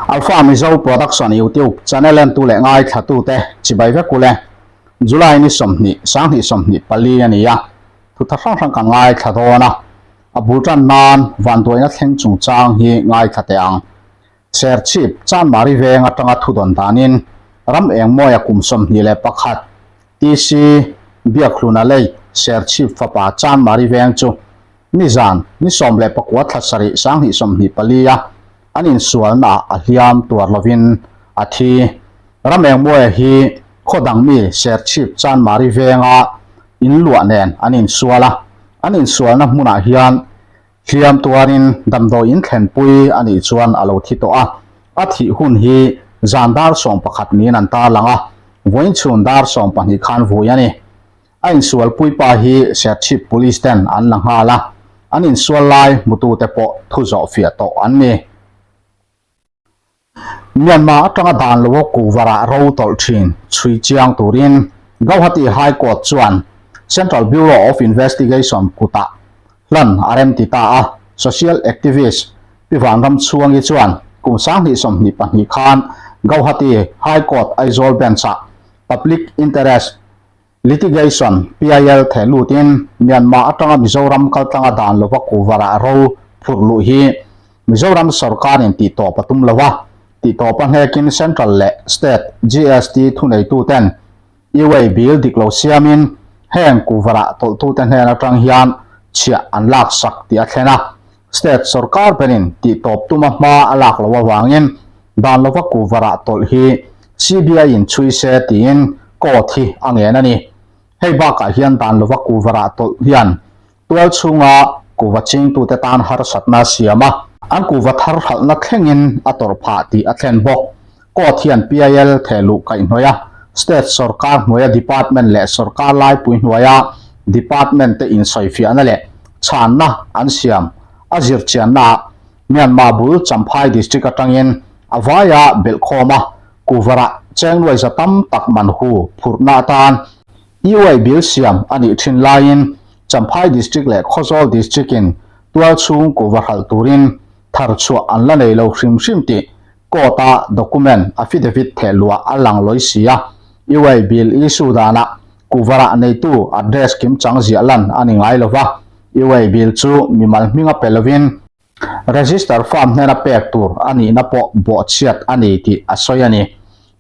Alpha Mizo Production YouTube channel entu leh ngaithlatute chibai vek ule. July ni 20, 2024 a ni a, thutha hrang hrang kan ngaithla dawn a, a bul tan nan vanduaina thleng chungchang hi ngaithla teh ang. Serchhip, Chanmari veng atanga thudawn danin ram engmawia kum 21 TC Biakhluna lei Serchhip fapa Chanmari veng chu nizan ni 19 thla sarih 2024 a an insualnaah a hliam tuar lovin a thi. Ram engmawia hi khaw dang mi Serchhip Chanmari venga inluah nen an insual a, an insualna hmunah hian Hliam tuarin damdawi in thlenpui a nih chuan a lo thi tawh a, a thih hun hi zan dar 11 niin an tarlang a, vawiin chhun dar 12 khan vui a ni. A insualpui pa hi Serchhip Police ten an la nghal a, an insual lai hmutute pawh thu zawh fiah tawh an ni. Myanmar atanga dan lo a kuvarah ro tawlh thin chhui chiang turin Gauhati High Court chuan Central Bureau of Investigation kutah hlan a rem ti ta a. Social activist Pi Vanramchhuangi chuan kum 2022 khan Gauhati High Court Aizawl Bench-ah Public Interest Litigation, PIL, theh lutin Myanmar atanga Mizoram kaltlanga dan lova kuvarah ro phurh luh hi Mizoram sorkarin tihtawp a tum lo a, tihtawp a hnekin Central leh State GST thuneituten e-way bill dik lo siamin heng kuvarah tawlhtute hnen atang hian chhiah an laksak tih a thlen a. State sorkar berin tihtawp tuma hma a lak loh avangin dan lova kuvarah tawlh hi CBI in chhui se tiin court hi a ngen a ni. Hei bakah hian dan lova kuvarah tawlh hian tual chhunga kuva chingtute tan harsatna a siam a, an kuva thar hralhna thlengin a tawrh phah tih a thlen bawk. Court hian PIL thehluh kaihhnawih a, state sorkar hnuaia department leh sorkar laipui hnuaia department te insawifiahna leh chhanna an siam a zirchiannaah Myanmar bul Champhai district atangin a vaia belhkhawm a, kuvarah chengnuai za tam tak man hu phurhna atan e-way bill siam a nih thin laiin Champhai district leh Khawzawl district in tual chhung kuva hralh turin thar chhuah an la nei lo hrim hrim tih Court-a document affidavit theh luah a lang lawi si a, e-way bill issue danah kuvarah neitu address kimchang ziah lan a ni ngai lo va, e-way bill chu mimal hminga pe lovin register firm hnena pek tur a nihna pawh bawhchhiat a ni tih a sawi a ni.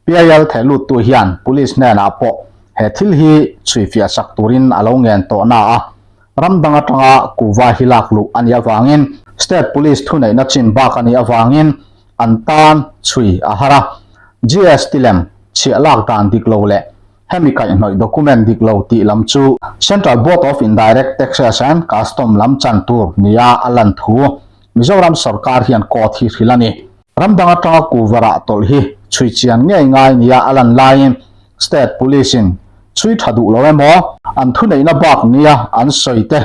PIL theh luttu hian police hnenah pawh he thil hi chhuifiah sak turin a lo ngen tawh na a, ram dang atanga kuva hi lak luh a nih avangin state police thuneihna chin bak a nih avangin an tan chhui a har a. GST lem chhiah lak dan dik lo leh hemi kaihhnawih document dik lo tih lam chu Central Board of Indirect Taxes and Custom lam chan tur nia a lan thu Mizoram sorkar hian court hi hrilh a ni. Ram dang atanga kuvarah tawlh hi chhui chian ngei ngai nia a lan laiin State Police in chhui tha duh lo emaw, an thuneihna bak nia an sawi te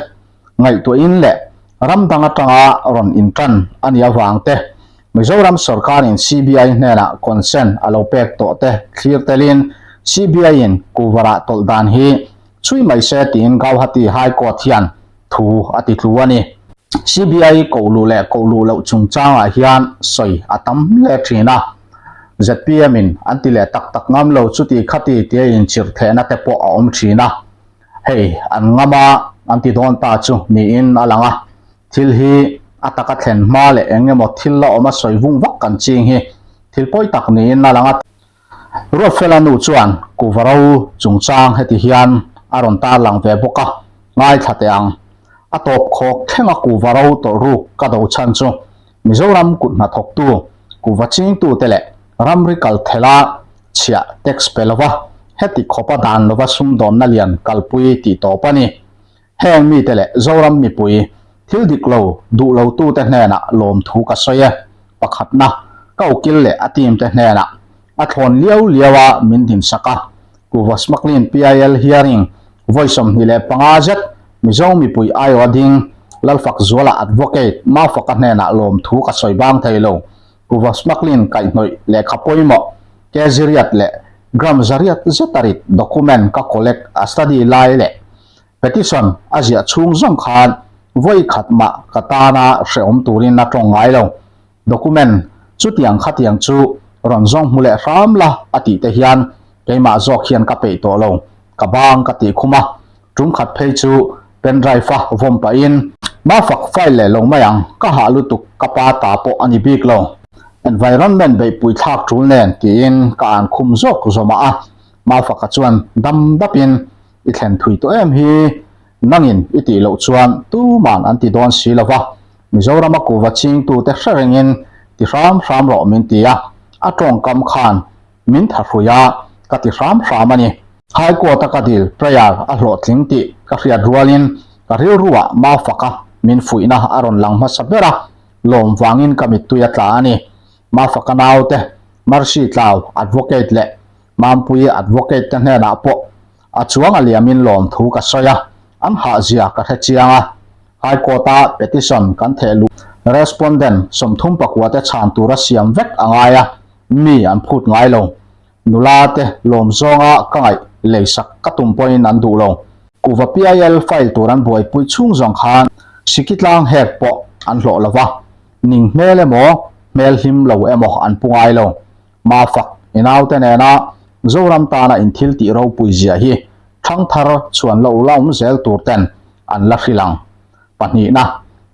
ngaihtuahin leh ram dang atanga rawn intan a nih avang te, Mizoram sorkarin CBI hnenah consent a lo pek tawh te thlir telin CBI in kuvarah tawlh dan hi chhui mai se tiin Gauhati High Court hian thu a ti tlu a ni. CBI koh luh leh koh luh loh chungchangah hian sawi a tam hle thin a, zpm in an ti leh tak tak ngam lo chuti khati tia inchirh thehna te pawh a awm thin a, hei an ngam a an ti dawn ta chu niin a lang a, thil hi a taka thlen hma leh eng emaw thil la awm a sawi vung vak kan ching hi thil pawi tak niin a lang a. Ruatfela nu chuan Kuvaro chungchang heti hian a rawn tarlang ve bawk a, ngaithla teh ang. A tawp khawk thlenga Kuvaro tawlh ruk ka do chhan chu Mizoram kut hnathawktu, kuva chingtute leh ramri kal thela chhiah tax pe lova heti khawpa dan lova sumdawnna lian kalpui tih tawp a ni. Heng mite leh Zoram mipui thil dik lo duh lotute hnenah lawmthu ka sawi e. Pakhatna, ka ukil leh a team te hnenah a thlawn liau liau a min dinsak a. Kuva Smuggling PIL hearing vawi 25 zet Mizo mipui aiawha ding Lalfakzuala Advocate Mafaka hnenah lawmthu ka sawi bang thei lo. Kuva Smuggling kaihhnawih lehkha pawimawh kg riat leh gram zariat zeta rit document ka collect a study lai leh Petition a ziah chhung zawng khan vawi khat mah ka tana hrehawm turin a tawng ngai lo. Document. Chutiang khatiang chu rawn zawng hmu leh hram la a tih te hian keimah zawk hian ka peih tawh lo, ka bang ka tih khum a, tum khat phei chu pen drive a vawm pahin Mafak file leh lo mai ang, ka hah lutuk ka pa ta pawh a ni bik lo. Environment beihpui thlak tul nen tiin ka an khum zawk zawmah a, Mafaka chuan dam dapin I thlen thui tawh em hi nangin i tih loh chuan tuman an ti dawn si lo va, Mizorama kuva chingtute hre rengin ti hram hram rawh min ti a, a tawngkam khan min tha hrui a, ka ti hram hram a ni. High Court-a ka dil prayer a hlawhtling tih ka hriat rualin ka rilruah Mafaka min fuihna a rawn lang hmasa ber a, lawm vangin ka mittui a tla a ni. Mafaka naute Mercy Tlau Advocate leh Mampui Advocate te hnenah pawh a chuang a liamin lawmthu ka sawi a, an hahzia ka hre chiang a. High Court-a petition kan theh luh respondent 34 te chhan tura siam vek a ngai a, mi an phut ngai lo. Nula te lawm zawnga ka ngaih leisak ka tum pawhin an duh lo. Kuva PIL file tur an buaipui chhung zawng khan Sikitlang hek pawh an hlawh lo va, ning hmel emaw hmel hlim lo emaw an pu ngai lo. Mafak i naute nena Zoram tana in thil tih ropui zia hi thangthar chhuan lo la awm zel tur ten an la hrilh ang. Pahnihna,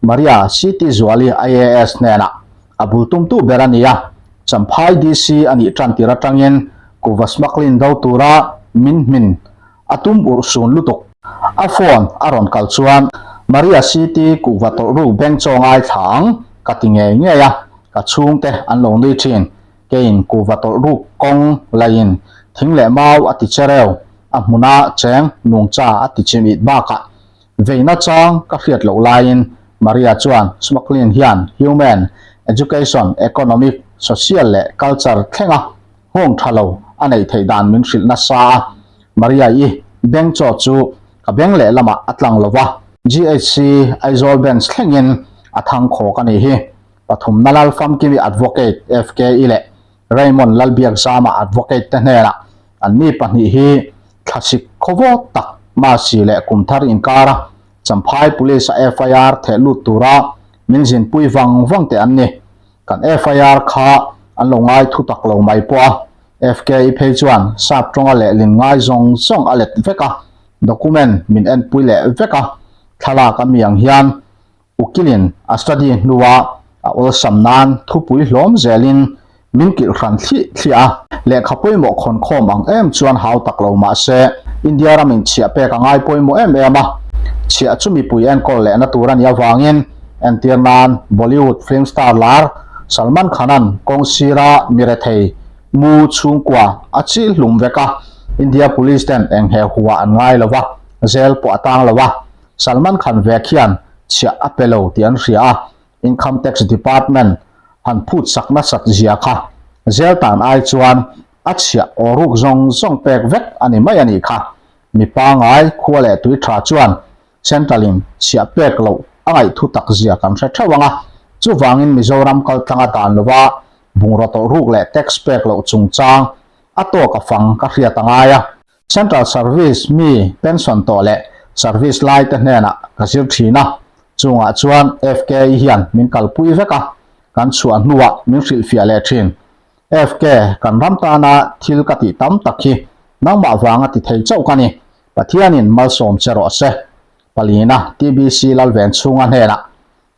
Maria CT Zuali IAS hnenah a bul tumtu ber a ni a, Champhai DC a nih tan tir atangin kuva smuggling do tura min hmin a tum urh sun lutuk. A phone a rawn kal chuan Maria CT kuva tawlh ruk beng chaw ngai thla ang ka ti ngei ngei a, ka chhungte an lo nui thin. Keiin kuva tawlh ruk kawng laiin thing leh mau a ti che reu, a hmuna cheng nungcha a ti chimit bakah veina chang ka hriat loh laiin Maria chuan smuggling hian human, education, economic, social leh culture thlenga nghawng tha lo a neih theih dan min hrilh nasa a. Maria-i beng chaw chu ka beng lehlamah a tlang lo va, GHC Aizawl Bench thlengin a thang khawk a nih hi. Pathumna Lalfamkimi Advocate FKI leh Raymond Lalbiakzama Advocate te hnenah anni pahnih hi thlasik khawvawt tak Masi leh Kumthar inkara Champhai Police a FIR theh lut tura min zinpui vang vang te an ni. Kan FIR kha an lo ngai thu tak lo mai pawh a, FKI phei chuan sap tawnga lehlin ngai zawng zawng a let vek a, document min enpui leh vek a, thlalak a mi ang hian Ukilin a study hnua a awlsam nan thupui hlawm zelin min kilh hran thli thliah a. Lehkha pawimawh khawnkhawm ang em chuan hau tak lo mah se, India ramin chhiah pek a ngai pawimawh em em a. Chhiah chu mipui enkawl lehna tur a nih avangin entir nan Bollywood film star lar Salman Khan-a'n kawng sira mi rethei mu chhungkua a chih hlum vek a, India police ten eng he hua an ngai lo va, zel pawh a tang lo a. Salman Khan vek hian chhiah a pe lo tih an hria a, Income Tax Department han phut sak nasat zia kha zel tan ai chuan a chhiah aw ruk zawng zawng pek vek a ni mai a nih kha. Mi pangai khua leh tui tha chuan Central in chhiah pek loh a ngaih thu tak zia kan hre theuh ang a, chuvangin Mizoram kaltlanga dan lova bungraw tawlh ruk leh tax pek loh chungchang a tawk a fang ka hriat a ngai a. Central Service mi pension tawh leh service lai te hnenah ka zir thin a, chungah chuan FK hian min kalpui vek a, kan chhuah hnuah min hrilhfiah leh thin. FK, kan ram tana thil ka tih tam tak hi nangmah vanga ti thei chauh ka ni, Pathianin malsawm che rawh se. Palina, TBC Lalven chhunga hnenah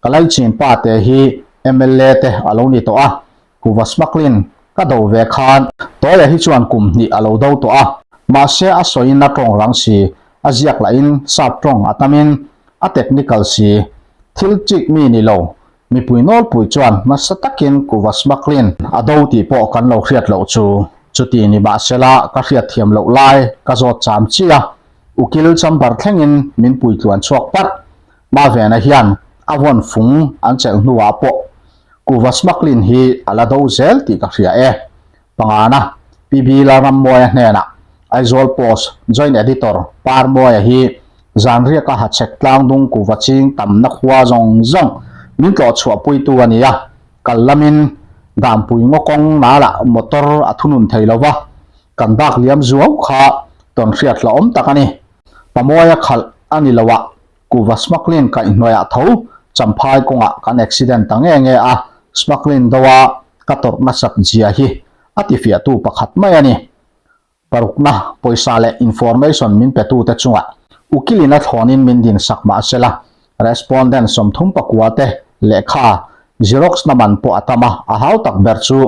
Ka laichin pa te hi mla te a lo ni tawh a, kuva smuggling ka do ve khan Tawia hi chuan kum hnih a lo do tawh a, mahse a sawiin a tawng rang si, a ziak lahin sap tawng a tamin a technical si, thil chik mi ni lo, mipui nawlpui chuan nasa takin kuva smuggling a do tih pawh kan lo hriat loh chu. Chuti ni mahsela ka hriat thiam loh lai ka zawt cham chi a, ukil chamber thlengin min puitluan chhuak parh. Mavena hian a vawn fung an chelh hnuah pawh kuva smuggling hi a la do zel tih ka hria e. Pangana, PB Lalrammawia hnenah Aizawl Post Joint Editor Parmawia hi zanriaka hachhek tlangdung kuva ching tamna khua zawng zawng min tlawh chhuahpuitu a ni a, kal lamin Dampui ngaw kawng nalah motor a thunun thei lo va, kan bak liam zuau kha tawn hriat hlauhawm tak a ni. Pamawia khalh a ni lo a. Kuva smuggling kaihhnuaiah tho Champhai kawngah kan accident ta nge nge a, smuggling do a. ka tawrh nasat zia hi a tifiahtu pakhat mai a ni. Parukna, pawisa leh information min petute chungah ukilin a thlawnin min dinsak mah se la, respondent 34 te lehkha xerox na man pawh a tam a, a hau tak ber chu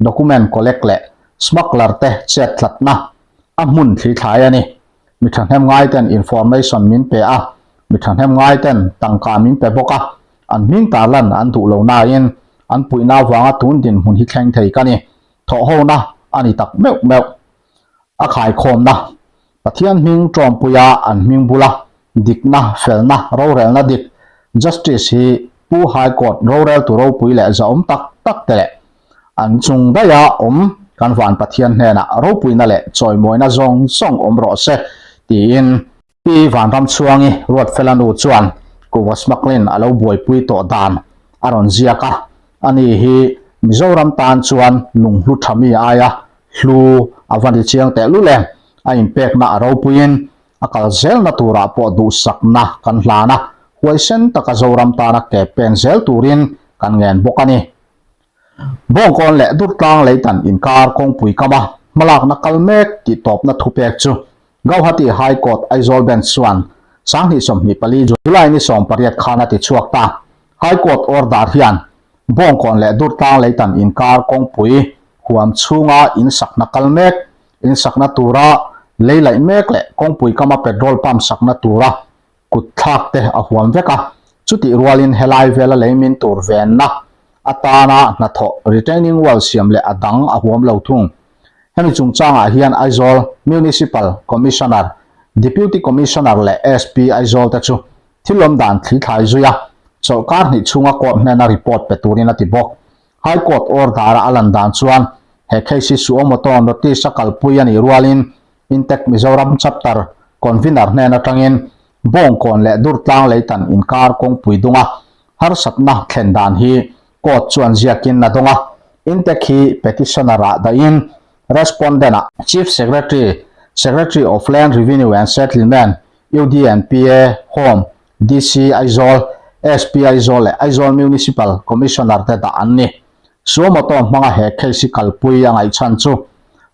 document collect leh smuggler te chet tlatna a hmun thli thlai a ni. Mi thahnem ngaiten information min pe a, mi thahnem ngaiten tangka min pe bawk a, an hming tarlan an duh lo nain an puihna avanga tun dinhmun hi thleng thei ka ni. Thawhhona a ni tak meuh meuh. A khaikhawmna, Pathian hming ṭawmpuia an hming bula dikna, felna, rorelna dik, justice, hi Pu High Court roreltu ropui leh zahawm tak tak te leh an chung daiha awm kan van Pathian hnenah ropuina leh chawimawina zawng zawng awm rawh se tiin Pi Vanramchhuangi Ruatfela nu chuan Kuva smuggling a lo buaipui tawh dan a rawn ziak a, ani hi Mizoram tan chuan lunghlu tha mi aia hlu a va ni chiang tehlul em, a inpekna a ropuiin a kal zelna turah pawh duhsakna kan hlan a, huaisen taka Zoram tana ke pen zel turin kan ngen bawk a ni. Bawngkawn leh Durtlang leitan inkar kawngpui kama hmalakna kal mek tih tawpna thupek chu Gauhati High Court Aizawl Bench chuan 2024 July ni 18 khan a ti chhuak ta. High Court order hian Bawngkawn leh Durtlang leitan inkar kawngpui huam chhunga in sakna kal mek, in sakna tura lei laih mek leh kawngpui kama petrol pump sakna tura kut thlak te a huam vek a, chutih rualin helai vela lei min tur venna atana hnathawh retaining wall siam leh a dang a huam lo thung. Hemi chungchangah hian Aizawl Municipal Commissioner, Deputy Commissioner leh SP Aizawl te chu thil awm dan thli thlai zui a, chawlhkar hnih chhunga court hnena report pe turin a ti bawk. High Court order-a a lan dan chuan he case hi suo moto notice a kalpui a nih rualin Intech Mizoram Chapter Convener hnen atangin Bawngkawn leh Durtlang leitan inkar kawngpui dunga harsatna thlen dan hi court chuan ziakin a dawng a. Intech hi petitioner-ah dahin respondent-ah Chief Secretary, Secretary of Land Revenue and Settlement, UDNPA, Home, DC Aizawl, SP Aizawl leh Aizawl Municipal Commissioner te dah an ni. Suo moto hmanga he case hi kalpui a ngaihchhan chu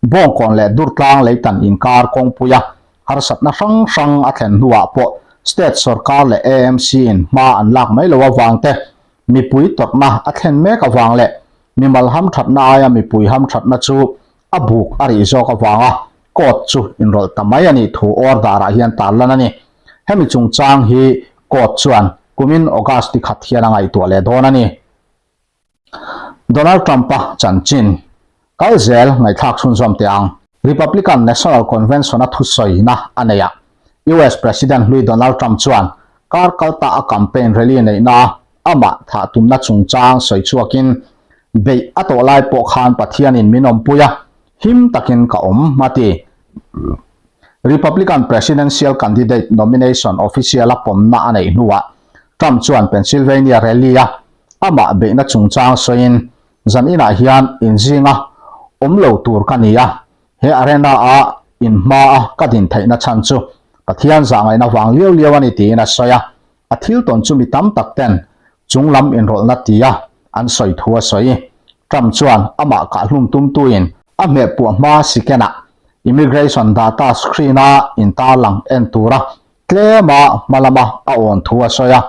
Bawngkawn leh Durtlang leitan inkar kawngpuia harsatna hrang hrang a thlen hnuah pawh state sorkar leh AMC in hma an lak mai lo avang te, mipui tawrhna a thlen mek avang leh mimal hamthatna aia mipui hamthatna chu a buk a rih zawk avanga court chu inrawlh ta mai a nih thu order ah hian tarlan a ni. Hemi chungchang hi court chuan kumin August tikhat hian a ngaihtuah leh dawn a ni. Donald Trump-a chanchin kal zel ngaihthlak chhunzawm teh ang. Republican National Convention-a thusawina a nei a, US President hlui Donald Trump chuan kar kalta a campaign rally neihnaa amah thah tumna chungchang sawi chhuakin, Beih a tawh lai pawh khan Pathianin min awmpui a, him takin ka awm, a ti. Republican presidential candidate nomination official-a pawmna a neih hnuah Trump chuan Pennsylvania rally-a Amah beihna chungchang sawiin, Zan inah hian inzinga awm lo tur ka ni a, he arena-a in hmaa ka din theihna chhan chu Pathian zahngaihna vang liau liau a ni tiin a sawi a. A thil tawn chu mi tam tak ten chung lam inrawlhna tia an sawi thu a sawi. Trump chuan amah kahhlum tumtuin a hmehpuah hma sikenah immigration data screen-a intarlang en tura tlema hma lama a awn thu a sawi a.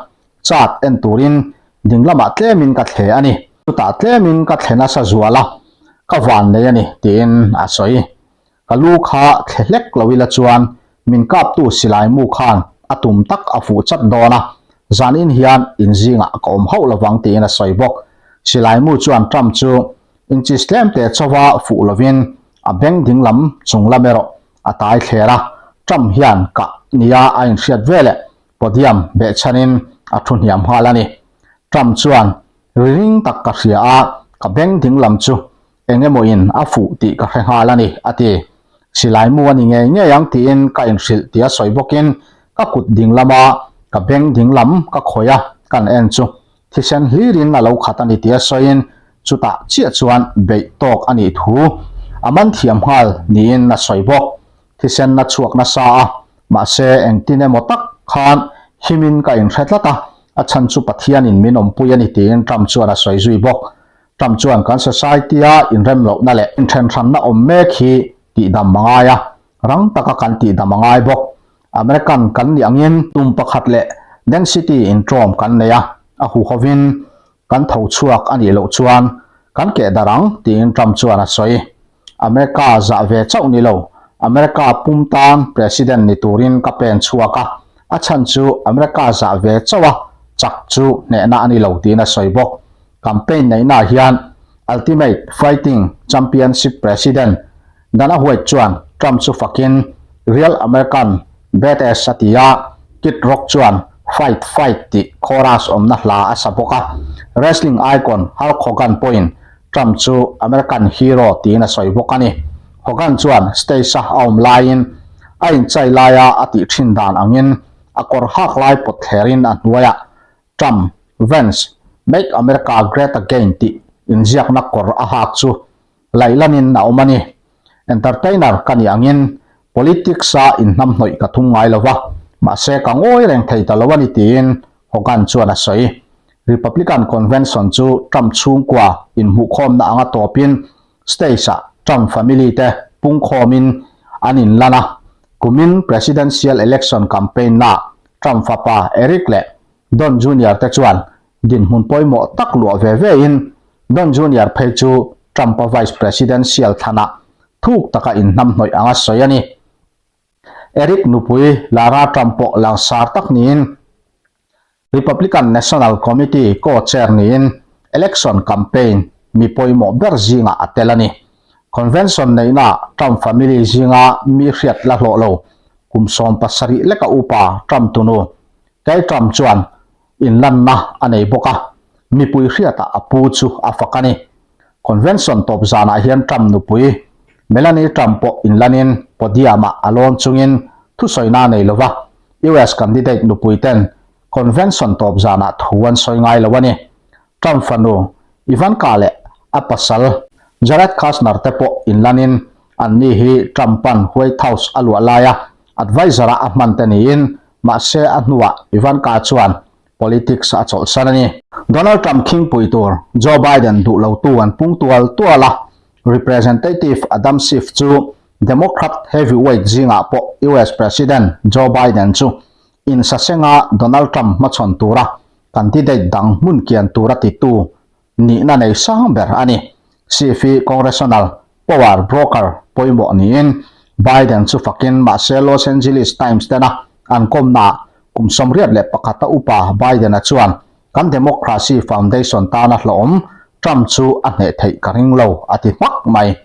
Chart en turin ding lamah tlemin ka thle a ni. Chutah tlemin ka thle nasa zual a, ka van nei a ni, tiin a sawi. Ka lu kha thle hlek lo ila chuan min kaptu silai mu khan a tum tak a fuh chat dawn a, zanin hian inzingah ka awm hauh lovang tiin a sawi bawk. Silai mu chuan Trump chu inches tlemte chauva fuh lovin a beng ding lam chung lam erawh a tai thler a, Trump hian kah nia a inhriat veleh Podium behchhanin a thu hniam nghal a ni. Trump chuan, Ri ring tak ka hria a, ka beng ding lam chu eng emaw in a fuh tih ka hre nghal a ni, a ti. Silai mu a ni ngei ngei ang tiin ka inhrilh tia sawi bawkin ka kut ding lama ka beng ding lam ka khawih a, kan en chu thisen hlirin a lo khat a ni tia sawiin chutah chiah chuan beih tawk a nih thu a man thiam nghal niin a sawi bawk. Thisen a chhuak nasa a, mahse engtin emaw tak khan himin ka inhre tlat a, a chhan chu Pathianin min awmpui a ni tiin Trump chuan a sawi zui bawk. Trump chuan kan society-a inremlohna leh inthenhranna awm mek hi tihdam a ngai a, rang taka kan tihdam a ngai bawk. American kan nih angin tum pakhat leh density inṭawm kan nei a, a huhovin kan tho chhuak a nih loh chuan kan keh darh ang, tiin Trump chuan a sawi. America zah ve chauh ni lo, America pum tan President ni turin ka pen chhuak a, a chhan chu America zah ve chauh a chak chu hnehna a ni lo tiin a sawi bawk. Campaign neihnaah hian Ultimate Fighting Championship President Dana White chuan Trump chu fakin Real American Badass a ti a, Kid Rock chuan Fight Fight tih chorus awmna hla a sa bawk a, wrestling icon Hulk Hogan pawhin Trump chu American hero tiin a sawi bawk a ni. Hogan chuan stage-a a awm laiin a inchai laia a tih thin dan angin a kawr hak lai pawt thlerin a hnuaiah Trump, Vance, Make America Great Again tih inziakna kawr a hak chu laihlanin a awm a ni. Entertainer ka nih angin politics-a inhnamhnawih ka thum ngai lo va, mahse ka ngawi reng thei ta lo a ni tiin Hogan chuan a sawi. Republican Convention chu Trump chhungkua inhmuhkhawmna anga tawpin stage-ah Trump family te pungkhawmin an inlan a, kumin presidential election campaign-naah Trump fapa Eric leh Don Junior te chuan dinhmun pawimawh tak luah ve ve in Don Junior phei chu Trump-a vice presidential thlanah thuk taka inhnamhnawih anga sawi a ni. Eric nupui Lara Trump pawh langsar tak niin Republican National Committee co-chair niin election campaign mi pawimawh ber zingah a tel a ni. Convention neihnaah Trump family zinga mi hriat la hlawh lo kum 70 leka upa Trump tunu Kay Trump chuan inlanna a nei bawk a, mipui hriatah a pu chu a fak a ni. Convention tawp zanah hian Trump nupui Melanie Trump pawh inlanin podium-ah a lawn chungin thusawina a nei lo va, US candidate nupui ten convention tawp zanah thu an sawi ngai lo a ni. Trump fanu Ivanka leh a pasal Jared Kushner te pawh inlanin anni hi Trump-a'n White House a luah laia adviser-a a hman te niin mahse a hnuah Ivanka chuan politics a chawlhsan a ni. Donald Trump khingpui tur Joe Biden duh lotu an pung tual tual a, Representative Adam Schiff chu Democrat heavyweight zingah pawh US President Joe Biden chu insasenga Donald Trump hmachhawn tura candidate dang hmun kian tura titu nihna nei sang ber a ni. Schiff hi Congressional power broker pawimawh niin Biden chu fakin mahse Los Angeles Times tena an kawmnaah kum 81 a upa Biden-a chuan kan democracy foundation tana hlawhawm Trump chu a hneh theih ka ring lo a ti hmak mai.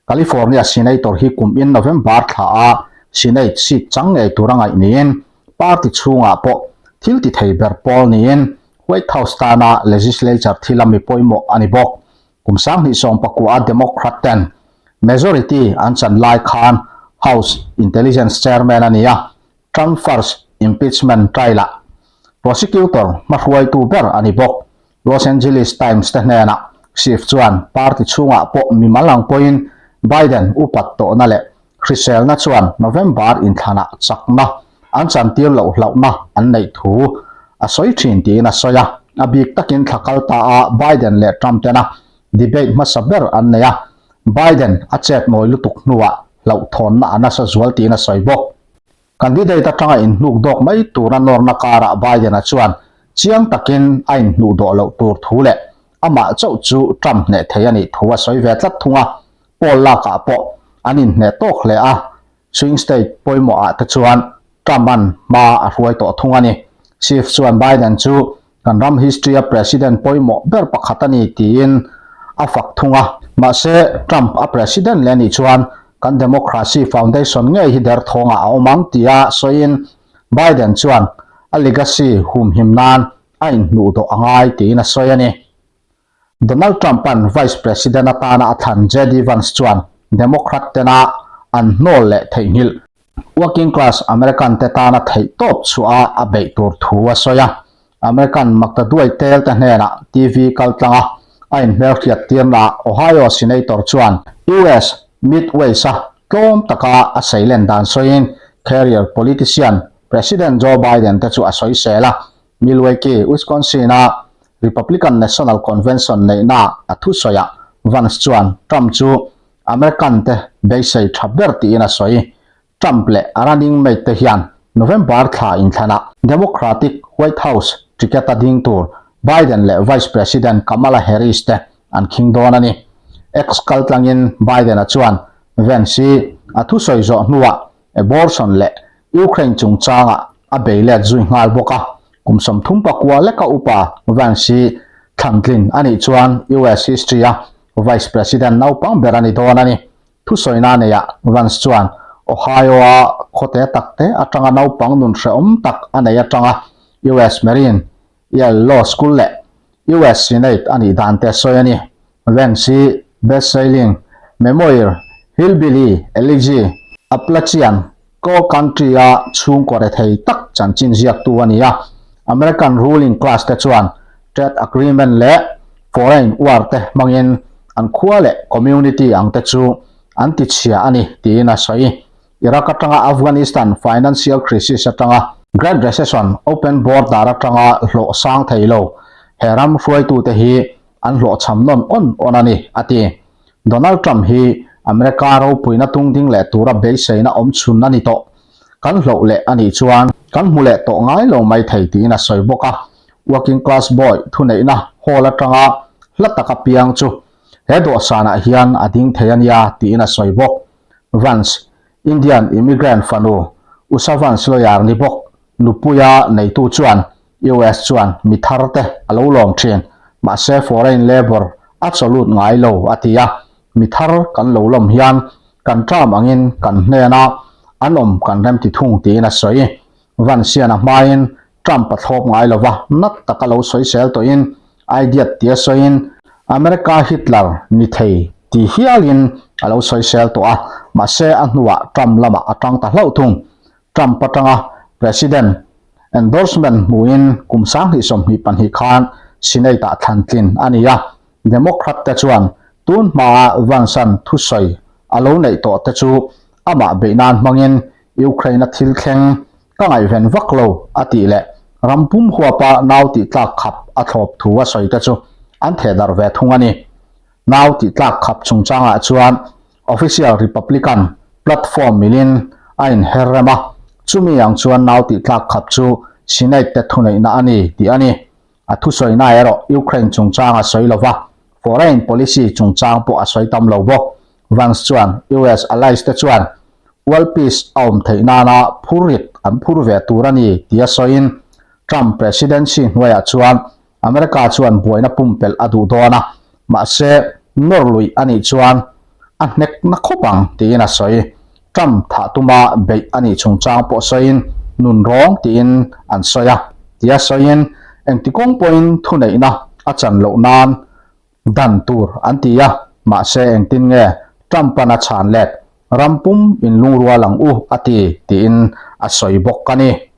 California Senator hi kum in November thla a Senate seat chang ngei tur a ngaih niin party chhungah pawh thil ti thei ber pawl niin White House tana legislature thil a mi pawimawh a ni bawk. Kum 2019 a Democrat ten majority an chan lai khan House Intelligence Chairman a ni a, Trump first impeachment trial-ah prosecutor hmahruaitu ber a ni bawk. Los Angeles Times te hnenah Schiff chuan party chhungah pawh mimal ang pawhin Biden upat tawhna leh hriselna chuan November inthlanah chakna an chantir loh hlauhna an neih thu a sawi thin tiin a sawi a. A bik takin thla kal ta a Biden leh Trump tena debate hmasa ber an nei a, Biden a chet nawi lutuk hnuah hlauhthawnna a nasa zual tiin a sawi bawk. Candidate atanga inhnuk dawk mai tura nawrna karah Biden-a chuan chiang takin a inhnuh dawh loh tur thu leh amah chauh chu Trump hneh thei a nih thu a sawi ve tlat thung a, poll lakah pawh an inhneh tawk hle a, swing state pawimawhah te chuan Trump-a'n hma a hruai tawh thung a ni. Schiff chuan Biden chu kan ram history-a president pawimawh ber pakhat a ni tiin a fak thung a. Mahse, Trump a president leh nih chuan kan democracy foundation ngei hi derthawngah a awm ang tia sawiin Biden chuan a legacy humhim nan a inhnuh dawh a ngai tiin a sawi a ni. Donald Trump-a'n vice president atana a thlan JD Vance chuan Democrat tena an hnawl leh theihnghilh working class American te tana theihtawp chhuah a beih tur thu a sawi a. American maktaduai tel te hnenah TV kaltlanga a inhmelhriat tirnaah Ohio Senator chuan US Midwest-a tlawm taka a seilen dan sawiin career politician President Joe Biden te chu a sawisel a. Milwaukee, Wisconsin-a. Republican National Convention neihnaah a thusawiah Vance chuan Trump chu American te beisei tha ber tiin a sawi. Trump leh a running mate te hian November thla inthlanah Democratic White House ticket a ding tur Biden leh Vice President Kamala Harris te an khing dawn a ni. X kaltlangin Biden-a chuan Vance hi a thusawi zawh hnuah abortion leh Ukraine chungchangah a bei let zui nghal bawk a. Kum 34 leka upa Vance hi thlantlin a nih chuan US history-a Vice President naupang ber a ni dawn a ni. Thusawina neihah Vance chuan Ohio-a khawte takte atanga naupang nun hrehawm tak a nei atanga US Marine Yale Law School leh US Senate a nih dan te a sawi a ni. Vance hi best-selling memoir Hillbilly Elegy, Appalachian Coal Country-a chhungkaw rethei tak chanchin ziaktu a ni a. American ruling class te chuan trade agreement leh foreign war te hmangin an khua leh community ang te chu an tichhia a ni tiin a sawi. Iraq atanga Afghanistan financial crisis atanga Great Recession, open border atanga hlawh sang thei lo he ram hruaitute hi an hlawhchham nawn awn awn a ni, a ti. Donald Trump hi America ropuina tungding leh tura beiseina awm chhun a ni tawh. Kan hloh leh a nih chuan kan hmu leh tawh ngai lo mai thei tiin a sawi bawk a. Working class boy thuneihna hall atanga hla taka piang chu he dawhsanah hian a ding thei a nia tiin a sawi bawk. Vance, Indian immigrant fanu Usha Vance lawyer ni bawk nupuia neitu chuan US chuan mi thar te a lo lawm thin, mahse foreign labour a chawlut ngai lo a ti a, mi thar kan lo lawm hian kan term angin kan hnena an awm kan remti thung tiin a sawi. Van Sian a hmain Trump a thlawp ngai lova nat taka lo sawisel tawhin idiot tia sawiin America Hitler ni thei ti hialin a lo sawisel tawh a, mahse a hnuah Trump lamah a tang ta hlauh thung. Trump atanga President endorsement hmuin kum 2022 khan Senate-ah thlantlin a ni a, Democrat te chuan tun hmaa Vance-a'n thusawi a lo neih tawh te chu amah beih nan hmangin Ukraine-a thil thleng ka ngaihven vak lo a tih leh ram pum huapa nau tih tlak khap a thlawp thu a sawi te chu an thehdarh ve thung a ni. Nau tih tlak khap chungchangah chuan Official Republican platform milin a inher rem a, chumi ang chuan nau tih tlak khap chu Senate te thuneihna a ni tih a ni. A thusawina erawh Ukraine chungchang a sawi lova, foreign policy chungchang pawh a sawi tam lo bawk. Vance chuan US allies te chuan world peace a awm theih nana phurrit an phur ve tur a ni tia sawiin Trump presidency hnuaiah chuan America chuan buaina pumpelh a duh dawn a, mahse nawr luih a nih chuan a hnek na khawp ang tiin a sawi. Trump thah tuma beih a nih chungchang pawh sawiin nun rawng tiin an sawi a, tia sawiin engti kawng pawhin thuneihna a chan loh nan dan tur an ti a, mahse engtin nge Trump-an a chhan let ram pum in lungrual ang u a ti tiin a sawi bawk a ni.